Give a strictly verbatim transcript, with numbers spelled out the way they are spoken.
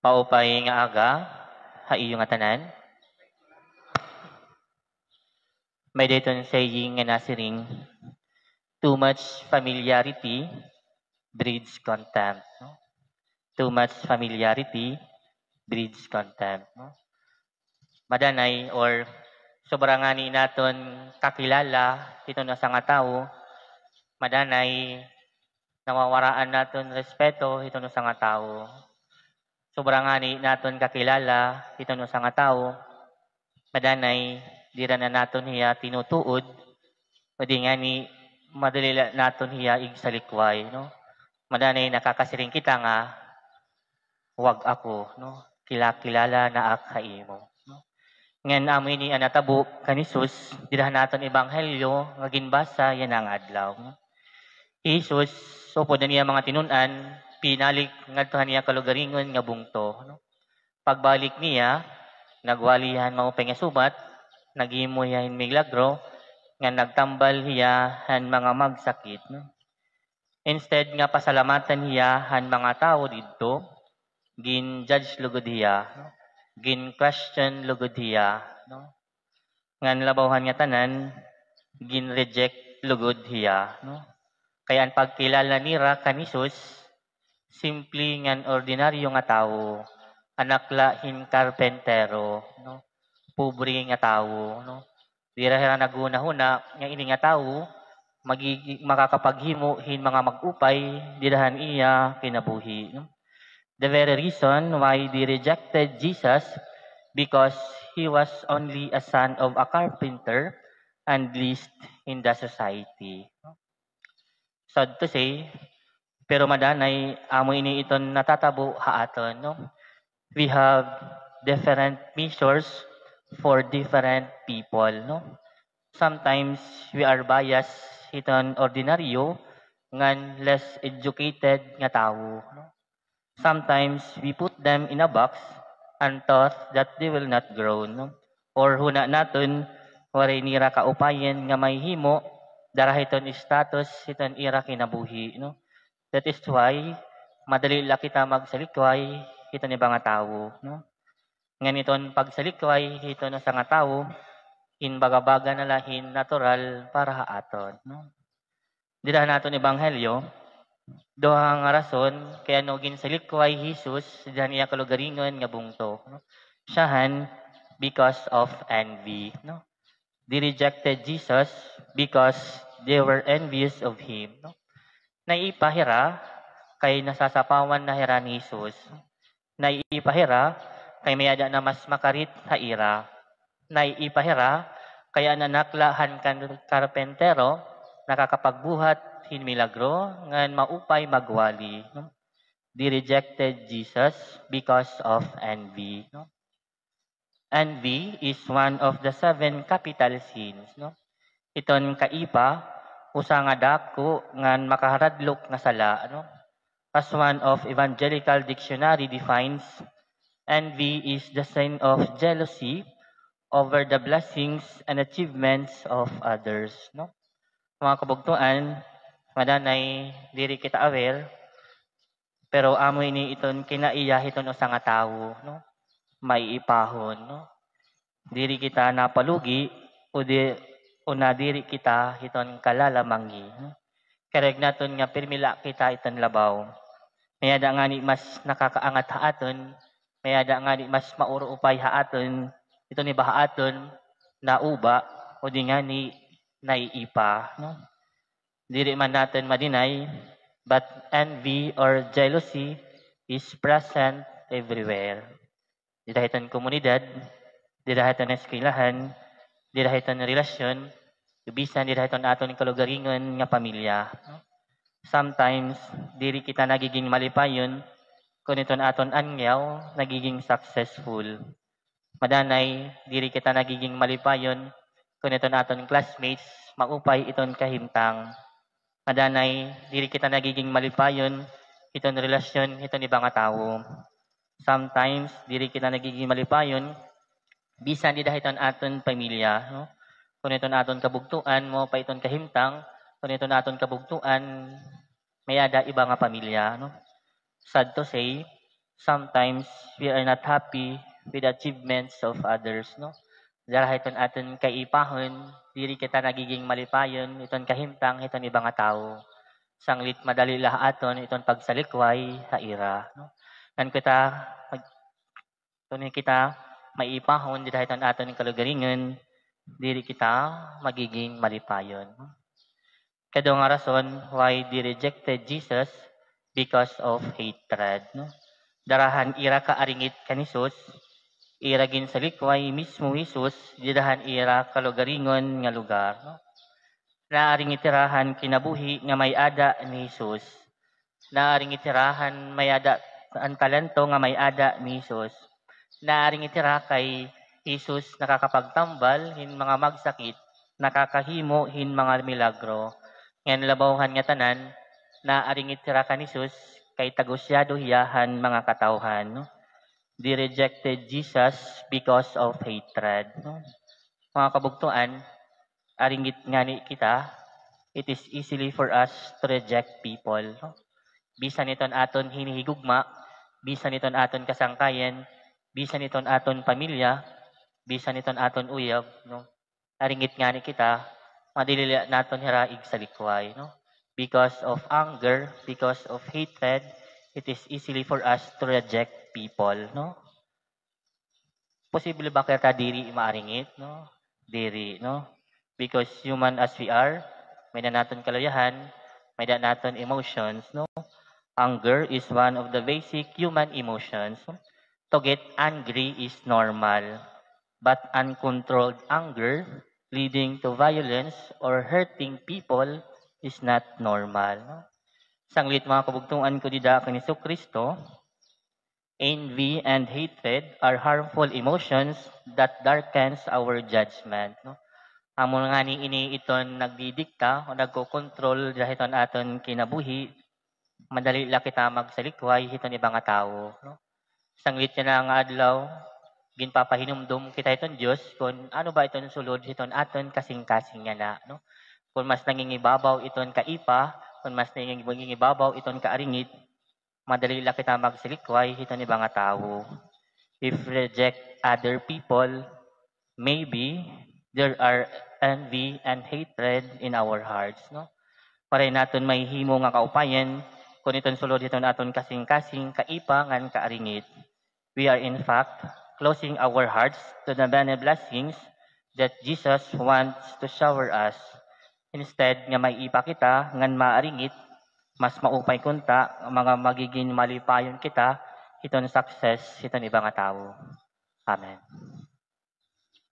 Maupay nga aga ha iyo ngatanan. May-ada iton saying nga nasiring, "Too much familiarity breeds contempt." No? "Too much familiarity breeds contempt." No? Madanay or sobra ngani naton kakilala hiton usa nga tawo, madanay nawawaraan naton respeto hiton usa nga tawo. Sobra ngani naton kakilala hiton usa nga tawo, madanay diri na naton hiya tinutuod, o di ngani madali la naton hiya igsalikway, no? Madanay nakakasiring kita nga, "Wag ako, no? Kila-, kilala na ak ha imo," no? Ngan amo ini an natabo kan Jesus dida han aton ebanghelyo nga ginbasa yana nga adlaw, no? Hi Jesus, upod an iya mga tinun-an, pinalik ngadto han iya kalugaringon nga bungto, no? Pagbalik niya, nagwali hiya han maupay nga sumat, naghimo hiya hin milagro, ngan nagtambal hiya han mga magsakit, no? Instead nga pasalamatan hiya han mga tawo didto, gin-judge lugod hiya, no? Gin-question lugod hiya, no? Ngan labaw han ngatanan, gin-reject lugod hiya, no? Kay an pagkilala nira kan Jesus, simple ngan ordinaryo nga tawo, anak la hin karpentero, no? Pobre nga tawo, no? Dira hira naghunahuna nga ini nga tawo magigi-, makakapaghimo hin mga mag-upay dida han iya kinabuhi, no? The very reason why they rejected Jesus, because he was only a son of a carpenter and least in the society. Sad to say, pero madanay amo ini iton natatabo ha aton, no? We have different measures for different people, no? Sometimes we are biased hiton ordinaryo ngan less educated nga tawo, no? Sometimes we put them in a box and thought that they will not grow, no? Or huna naton, waray nira kaupayan nga mahihimo dara hiton status hiton ira kinabuhi, no? That is why madali la kita magsalikway hiton iba nga tawo, no? Ngan iton pagsalikway hiton usa nga tawo, ginbaga-baga na la hin natural para ha aton, no? Dida han aton ebanghelyo, duha nga rason kay ano ginsalikway hi Jesus dida han iya kalugaringon nga bungto, no? Siyahan, because of envy, no? They rejected Jesus because they were envious of him, no? Naiipa hira kay nasasapawan na hira ni Jesus. Naiipa hira kay may-ada na mas makarit ha ira. Naiipa hira kay an anak la han kan-, karpentero nakakapagbuhat hin milagro ngan maupay magwali, no? They rejected Jesus because of envy, no? Envy is one of the seven capital sins, no? Iton kaipa, usa nga dako ngan makaharadlok nga sala, no? As one of Evangelical Dictionary defines, envy is the sin of jealousy over the blessings and achievements of others, no? Mga kabugtoan, madanay diri kita aware, pero amo ini iton kinaiya hiton usa nga tawo, no? Maiipahon, no? Diri kita napalugi, o di, o nadiri kita hiton kalalamangi, no? Karuyag naton nga pirmi la kita iton labaw. May-ada ngani mas nakakaangat ha aton, may-ada ngani mas mauruupay ha aton, iton iba ha aton, nauba, o di ngani naiipa, no? Diri man naton ma-deny, but envy or jealousy is present everywhere. Dida hiton komunidad, dida hiton eskwelahan, dida hiton relasyon, bisan dida hiton aton kalugaringon nga pamilya. Sometimes, diri kita nagiging malipayon kon iton aton angyaw nagiging successful. Madanay, diri kita nagiging malipayon kon iton aton classmates maupay iton kahimtang. Madanay, diri kita nagiging malipayon hiton relasyon hiton iba nga tawo. Sometimes, diri kita nagiging malipayon bisan dida hiton aton pamilya, no? Kon iton aton kabugtoan maupay iton kahimtang, kon iton aton kabugtoan may-ada iba nga pamilya, no? Sad to say, sometimes we are not happy with achievements of others, no? Dara hiton aton kaipahon, diri kita nagiging malipayon hiton kahimtang hiton iba nga tawo. Sanglit madali la ha aton iton pagsalikway ha ira, no? Ngan kita, mag-, tuni kita maipahon dida hiton aton kalugaringon, diri kita magiging malipayon. Kaduha nga rason why they rejected Jesus, because of hatred, no? Dara han ira kaaringit kan Jesus, ira ginsalikway mismo Jesus dida han ira kalugaringon nga lugar, no? Naaringit hira han kinabuhi nga may-ada ni Jesus. Naaringit hira han may-ada, han talento nga may-ada ni Jesus. Naaringit hira kay Jesus nakakapagtambal hin mga magsakit, nakakahimo hin mga milagro. Ngan labaw han ngatanan, naaringit hira kan Jesus kay tagusyado hiya han mga katawhan, no? They rejected Jesus because of hatred, no? Mga kabugtoan, aringit ngani kita, it is easily for us to reject people, no? Bisan iton aton hinihigugma, bisan iton aton kasangkayan, bisan iton aton pamilya, bisan iton aton uyab, no? Aringit ngani kita, madali la naton hira igsalikway, no? Because of anger, because of hatred, it is easily for us to reject people, no? Posible ba kita diri maaringit, no? Diri, no? Because human as we are, may-ada naton kaluyahan, may-ada naton emotions, no? Anger is one of the basic human emotions. To get angry is normal, but uncontrolled anger leading to violence or hurting people is not normal, no? Sanglit, mga kabugtoan ko dida kan Jesucristo, envy and hatred are harmful emotions that darkens our judgment, no? Amo ngani ini iton nagdidikta o nagkokontrol dida hiton aton kinabuhi, madali la kita magsalikway hiton iba nga tawo, no? Sanglit yana nga adlaw, ginpapahinumdom kita hiton Dios kon ano ba iton sulod hiton aton kasingkasing yana, no? Kon mas nangingibabaw iton kaipa, kon mas nangingi-, nangingibabaw iton kaaringit, madali la kita magsalikway hiton iba nga tawo. If we reject other people, maybe there are envy and hatred in our hearts, no? Waray naton mahihimo nga kaupayan kon iton sulod hiton aton kasingkasing kaipa ngan kaaringit. We are in fact closing our hearts to the many blessings that Jesus wants to shower us. Instead nga maipa kita ngan maaringit, mas maupay kunta nga mga magigin malipayon kita hiton success hiton iba nga tawo. Amen.